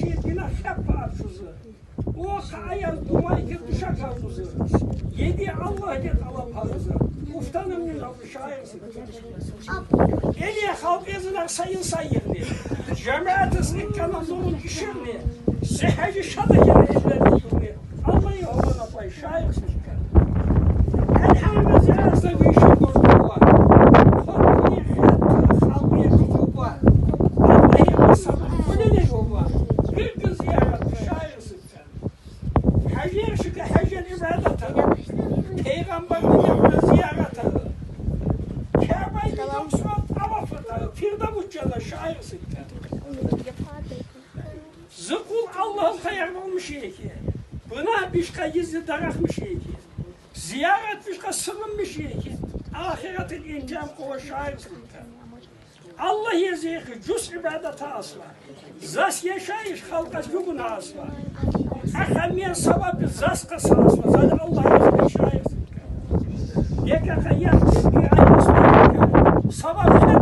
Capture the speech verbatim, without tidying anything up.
Yedine hep parçuzu. O ayaz dumayken düşe kalbuzı. Yedi Allah gel ala parızı. Uftanım ne kaldı şairsin. Eliye halk ezine sayın sayın diye. Cemaat ıslık kanalının işini. Seheci şalı gel ellerini yürüye. Almayı olana pay şairsin. Elhamdülillah yazda bir işi kurdu var. Halkı yıkıldı, halkı yıkıldı var. Allah'ı sabır, bu ne ne bu var? Bir kız yarattı şairsin. Hacer şükür, Hacer ibadet eder. Peygamber bir ziyaret eder. Kabe'yi yoksa tavaf eder. Firdevs cennet şairsin. Zıkkul Allah'ın kayar olmuş ki. Buna bişka gizli darakmış ki. Ziyaret bişka sığınmış ki. Ahiretin imkan kova şairsin. Allah yezeki cüz ibadete asla. Zas yaşayış halka cübün asla. Akamiyen sabah bir zas kasa asla. Zaten Allah yezeki şairsin. Yeka kayak bir ayasla. Sabah bile